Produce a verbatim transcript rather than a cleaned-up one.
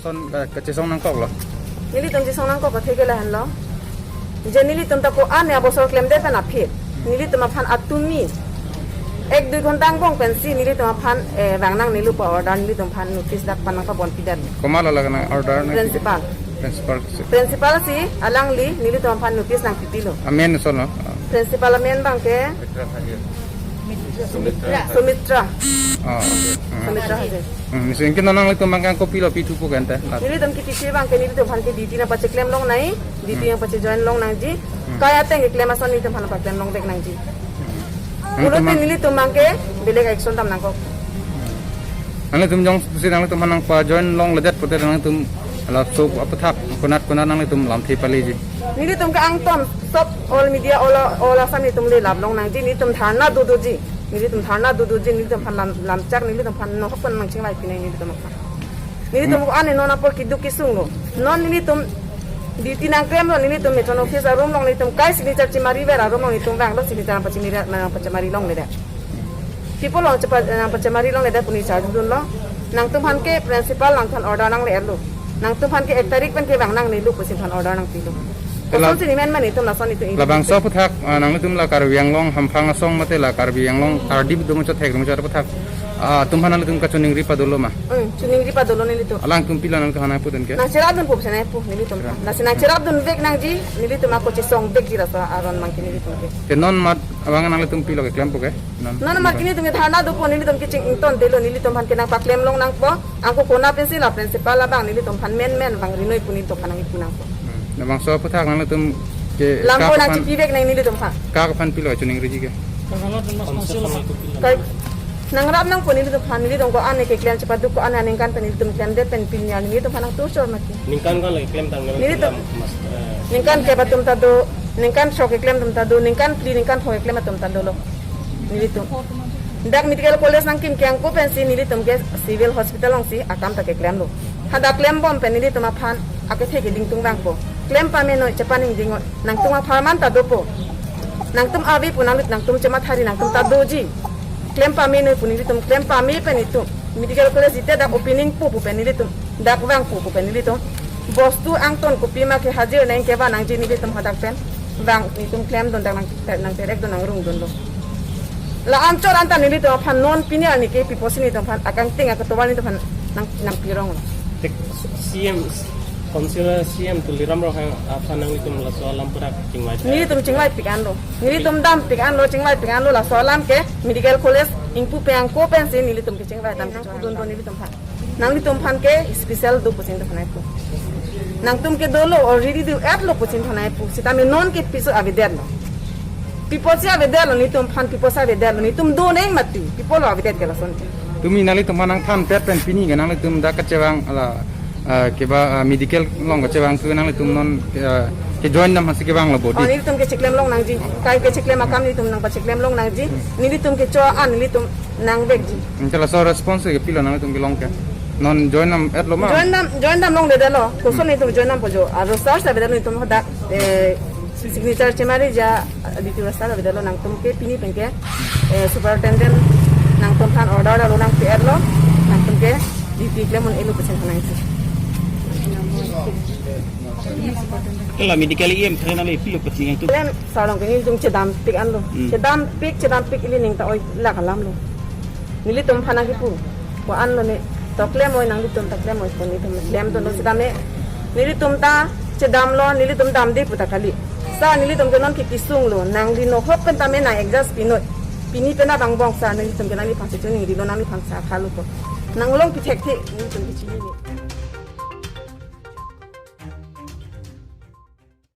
Kon, eh, kachesong nangkoklo. Nelitum chesong nangkok athe ke lahenlo. Je nelitum ta ko-an ya bosor klemdet pen aphi. Nelitum aphan atumi ek dui ghonta angbong pensi nelitum aphan, eh, vang nangnelo pu order, nelitum aphan notice dak pen nangpabonpidet. Komat lo la nang order nang? Principal. Principal si. Principal si alangli nelitum aphan notice nangpipilo. Amen so no? Principal amen abang ke Sumitra. Sumitra. Oh. Hmm. Sumitra Hajar. Hmm, so anke non nanglitum abang ke kopilo pithupo ke ante? Nelitum ke tisi abang ke nelitum aphan ke duty nangpacheklem longnang, duty Hmm. nangpachejoin longnangji. Hmm. Kai ateng keklem ason nelitum aphan paklem longvek nangji. Hmm. Pulote Nelitum nelitum abang ke belek action dam nangkok. Nanglitum jongsi nanglitum aphan nangpajoin longledet pote nanglitum laso aputhak konat konat nanglitum lamthe paleji? Nelitum ke angton sob all media, all, all Assam nelitum le lap longnangji, nelitum dharna dodoji. Nelitum dharna dodoji, nelitum aphan lam, lamchak, nelitum aphan nohok pen nangchingvai pinai nelitum aphan. Nelitum Hmm. ko-an non apor keduk kesung lo. Non nelitum duty nangklemlo, nelitum metron office arum along nelitum kai signature chemariver arum along nelitum vanglo, signature nangpachemari, nangpachemari longledet. Pipo along chepa, nangpachemari longledet pu neli charjudunlo. Nangtum aphan ke principal nangtum aphan order nangle-etlo. Nangtum aphan ke ek tarik pen ke vang nangnelo pusi nangtum aphan order nangpilo. Ela Kosonsi nemen mane itum lason itum. Labangso aputhak, ah, nanglitum la Karbi Anglong hamphang asong mate la Karbi Anglong ardi do muchot thek do muchot aputhak, ah, atum aphan nanglitum kachiningri padolo ma? Hmm, chiningri padolo nelitum. Alangtum pilo nangtum aphan nangpudun ke? Nangcherapdunpo pusi nangpu nelitum. Cherap. Lasi nangcherapdunvek nangji, nelitum ako chesongvekji laso aron abang ke nelitum ke. Ke non mat abang nanglitum pilo keklempo ke? Non. Non amat ke nelitum ke dharna dopo, nelitum ke chingtontelo, nelitum aphan ke nangpaklem longnangpo. Angko konat pensi la principal abang nelitum aphan menmen vangrinoi pu nelitum aphan nangkipu nangpo. Hmm. Labangso aputhak nanglitum ke Lampo kak aphan, nangchipivek nang nelitum aphan. Kak aphan pilo chiningriji ke? Kar-, nangrap nangpo nelitum aphan, nelitum ko-an keklem chepaduk ko-an aningkan pen nelitum klemdet pen pini arni nelitum aphan nangtuchor mati. Ningkan ko-an le klemtang Nelitum. Mas, eh. Ningkan kep atum ta do, ningkan sok keklem atum ta do, ningkan phli, ningkan pho keklem atum ta dolo. Nelitum. Dak medical college nangkim ke angko pensi nelitum ke civil hospital alongsi akam ta keklemlo. Hadak klembom pen nelitum aphan akethe keding tung vangpo. Klem pamenoi, chepaningdingnoi. Nangtum apharman ta dopo. Nangtum ave pu nanglit nangtum chemathari nangtum ta doji. Klem pamenoi pu nelitum klem pame pen itum. Medical college ite dak opening pu pu pen nelitum dak vangpo pu pen nelitum. Bostu angton kopima ke hajir nang kevan nangji nelitum hadak pen. Vang nelitum klemdun dak nang, nangterekdun nangrungdunlo. La anchot anta nelitum aphan non pini arni ke piposi nelitum aphan akangting akatovar nelitum aphan nang, nangpironglo. Tik C M, Councillor C M Tuliram Ronghang aphan nanglitum laso alam pura chingvai. Nelitum chingvaipik anlo. Nelitum dampik anlo, chingvaipik anlo laso alam ke medical college ingpu pe angko pensi nelitum ke chingvai dam nangpudunpo nelitum aphan. Nanglitum aphan ke special do pusi nelitum aphan nangpu. Nangtum ke dolo already do-etlo pusi nelitum aphan nangpu. Sitame non ke piso avedetlo. Piposi avedetlo nelitum aphan, piposi avedetlo. Nelitum do neng mati. Pipo lo avedet ke lason. Tumi nanglitum aphan nangthanpet pen pini ke nanglitum dak kachevang la, ah, keba, ah, medical along kachevang tu nanglitum non, ah, kejoin dam hasi kevanglo Oh, bodi. Nelitum ke cheklem longnangji. Kai ke cheklem akam nelitum nangpacheklem longnangji. Nelitum kecho-an nelitum nangvekji. Anke laso response ke pilo nanglitum kelong ke? Non join dam-etlo ma? Join dam, join dam longledetlo. Koson nelitum join dampo jo. Aro sar sa beda nelitum hadak, eh, signature chemari ja, eh, duty roster beda lo nangtum ke pini pen ke, eh, superintendent nangtum aphan order lo nangpi-etlo. Nangtum ke duty klem un-elo pusi nangji. La medical E M thre nangli pilo pusi nangtum. Klem sar along ke nelitum chedampik anlo. Hmm. Chedampik, chedampik ili ning ta oi lak alamlo. Nelitum aphan nangkipu. Ko-an lo ne. To klemnoi nanglitum ta klemnoi ko nelitum klemdunlo sitame. Nelitum ta chedamlo, nelitum damde pu ta kali. Sar nelitum ke non ke kesunglo. Nangli nohok pen tame nang adjust pinoi. Pini penap angbong sar nelitum ke nangliphan si chiningrilo nangliphan sa khalo ko. Nanglongpi thekthe nelitum ke chinine.